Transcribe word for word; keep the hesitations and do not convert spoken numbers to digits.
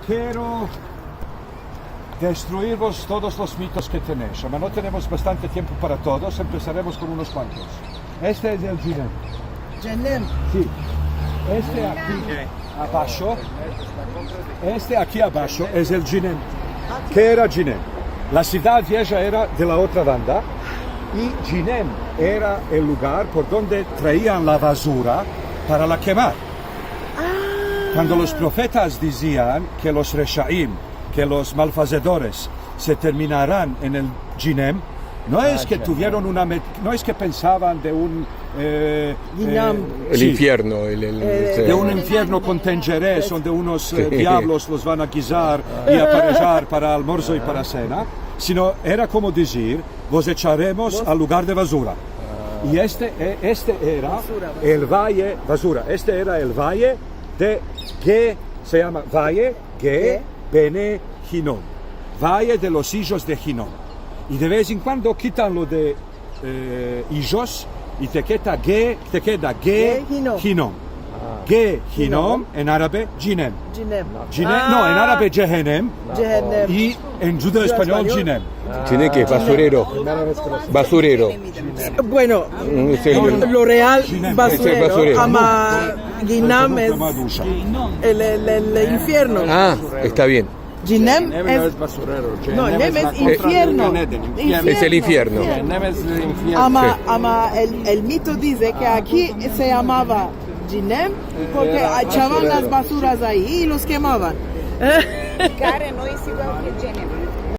Kero destruirvos todos los mitos ke tenesh, ama no tenemos bastante tiempo para todos, empesaremos kon unos kuantos. Este es el dženem. Dženem. Si. Este aki abasho, este aki abasho es el dženem. Ke era Dženem? La sivdad vieja era de la otra banda, i Dženem era el lugar por donde traian la bazura para la kemar. Kuando los profetas dizian ke los reshaim, ke los malfazedores se terminaran en el Dženem, no es ke tuvieron una met-, no es ke pensavan de un, eh, eh, si, el infierno, el, el, eh, de un infierno kon tenjeres, donde unos, eh, diavlos los van a gizar i aparejar para almorzo i para sena, sino era komo dizir, vos echaremos al lugar de bazura. I este, eh, este era el vaye, bazura, este era el vaye de Ge, se yama Vaye Ge Bene Hinom. Vaye de los ijos de Hinom. I de vez en kuando kitan lo de, eh, ijos i te keda Ge, te keda Ge Hinom. Ge Hinom, en arabe, Dženem. Dženem. No, en arabe, Djehenem. Djehenem. I en djudeo-espanyol, Dženem. Dženem ke es basurero. Basurero. Bueno, lo real, basurero. Ama Ginam es el, el, el infierno. Ah, esta bien. Djenem es, no, Djenem es infierno. Es el infierno. Ama, ama el, el mito dize ke aki se yamava Djenem porke echavan las basuras ayi i los kemavan. Kare no es igual ke Djenem.